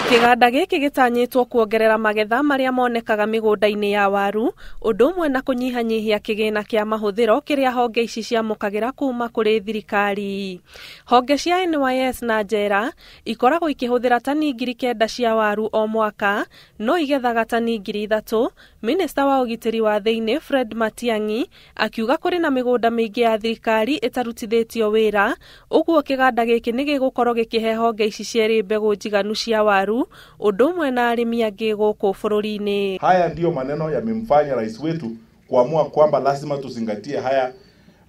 Kĩganda gĩkĩ gĩtanyĩtwo kuongerera magetha marĩa monekaga mĩgũnda-inĩ ya waru, ũndũ ũmwe na kũnyihanyihia kĩgĩna kĩa mahũthĩro kĩrĩa honge ici ciamũkagĩra kuma kũrĩ thirikari. Honge cia NYS na njera ikoragwo ikĩhũthĩra tani 9,000 cia waru o mwaka, no igethaga tani 3,000. Minista wa ũgitĩri wa thĩinĩ Fred Matiang'i akiuga kũrĩ na mĩgũnda mĩingĩ ya thirikari ĩtarutithĩtio wĩra, ũguo kĩganda gĩkĩ nĩ gĩgũkorwo gĩkĩhe honge ici cierĩ mbegũ njiganu cia waru, ũndũ ũmwe na arĩmi angĩ gũkũ bũrũri-inĩ. Haya ndiyo maneno yamemfanya rais wetu kuamua kwamba lazima tuzingatie haya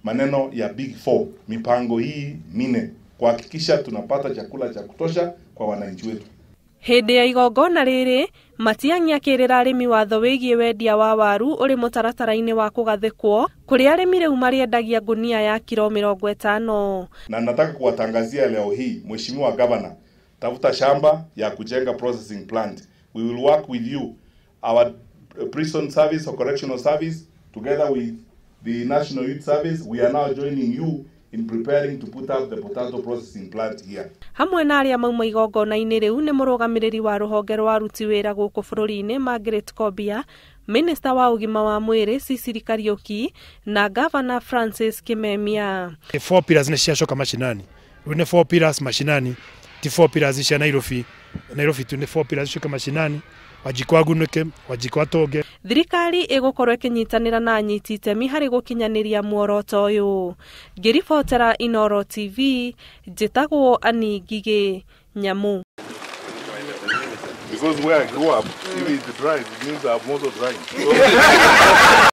maneno ya Big Four, mipango hii mine, kuhakikisha tunapata chakula cha kutosha kwa wananchi wetu. Hĩndĩ ya igongona rĩrĩ, Matiang'i akĩrĩra arĩmi watho wĩgiĩ wendia wa waru ũrĩ mũtaratara-inĩ wa kũgathĩkwo, kũrĩa arĩmi rĩu marĩendagia ngunia ya kiro 50. Na nataka kuwatangazia leo hii, Mheshimiwa Governor, tafuta shamba ya kujenga processing plant. We will work with you, our prison service or correctional service, together with the National Youth Service. We are now joining you in preparing to put up the potato processing plant here. Hamwe na arĩa mauma igongona-inĩ rĩu nĩ mũrũgamĩrĩri wa rũhonge rwa aruti wĩra gũkũ bũrũri-inĩ Margaret Kobia, Minista wa ũgima wa mwĩrĩ Sicily Kariuki na Governor Francis Kimemia. Four pillars nĩ ciacoka mashinani. Rĩu nĩ four pillars mashinani, ti four pillars cia Nairobi. Nairobi tu nĩ four pillars ciũke mashinani, Wanjikũ agunĩke, Wanjikũ atonge. Thirikari ĩgũkorwo ĩkĩnyitanĩra na anyiti itemi harĩ gũkinyanĩria muoroto ũyũ. Ngĩribotera Inooro TV, njĩtagwo Annie Ngigĩ Nyamu. Because where I grew up, if it dries, it means I'm also drying.